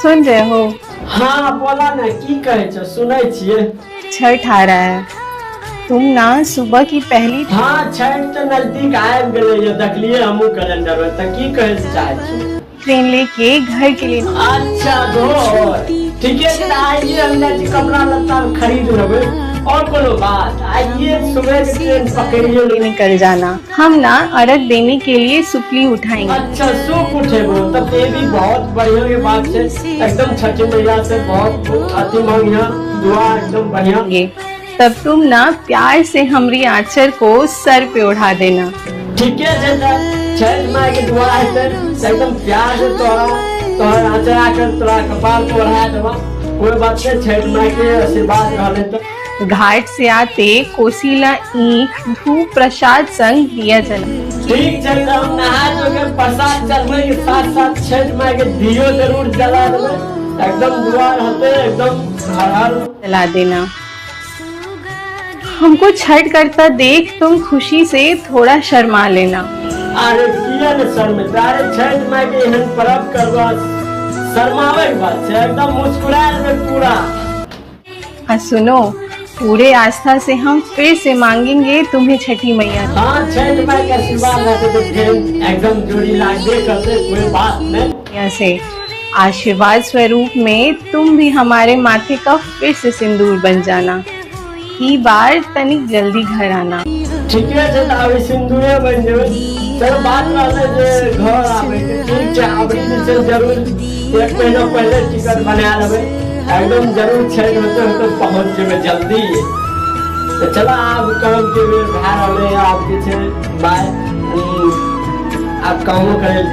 सुन रहे हो? हाँ बोला ना, की कहै छौ, सुनै छियै। छठ आ रहा है, तुम ना सुबह की पहली। हाँ, छठ तऽ नजदीक आबि गेलै ये, देखलियै हमहूँ कैलेंडर में। तऽ की कहै लए चाहै छी? ट्रेन लेके घर के लिए। अच्छा घर, ठीके छै। तऽ आइए हम जाइ छी, कपड़ा लत्ता खरीद लेबै। और कोनो बात? आइए सुबह के ट्रेन पकड़िए लेबै। निकल जाना, हम ना अर्घ देने के लिए सुपली उठाएंगे। अच्छा, सूप उठेबो, तब ये भी बहुत बढ़िया के बात छै। एकदम छठी मैया से बहुत अथी मांगिया, दुआ एकदम बढ़िया। तब तुम ना प्यार से हमरी आंचर को सर पे ओढ़ा देना। ठीके छै। तऽ छठि माय के दुआ हेतै तऽ एकदम प्यार से तोरा तोहर आंचरा के तोरा कपार पर ओढ़ा देबा। कोई बात नहीं, छठि माय के आशीर्वाद रहले तऽ। घाट से आते कोसीला ईख धूप प्रसाद संग दिया जला। ठीक छै, तऽ हम नहा धो के प्रसाद चढ़बै के साथ साथ छठि माय के दियो जरूर जला देबै। एकदम दुआ रहते, एकदम हर हर। जला देना। हमको छठ करता देख तुम खुशी से थोड़ा शर्मा लेना। अरे किया ने शर्मेतै? अरे छठि माय के एहन पर्व करबा, शर्माबै के बात छै? एकदम मुस्कुरा देबै पूरा। हाँ सुनो, पूरे आस्था से हम फिर से मांगेंगे तुम्हें छठी मैया। हाँ, छठि माय के आशीर्वाद रहते तो फिर एकदम जोड़ी लागबे करते, कोई बात नहीं। मैया से आशीर्वाद स्वरूप में तुम भी हमारे माथे का फिर से सिंदूर बन जाना। ई बार तनिक जल्दी घर आना। ठीके छै, तऽ अभी सिन्दूरे बनि जेबै। चलो, बात रहलै जे घर आबैके, ठीक छै। अबरी जे छै जरूर एक महीना पहिले टिकट बना लेबै। एकदम जरूर छठि होते होते पहुँच जेबै जल्दी। तऽ चलो, आब काम के बेर भए रहलै। आब जे छै बाय, आब कामो करै।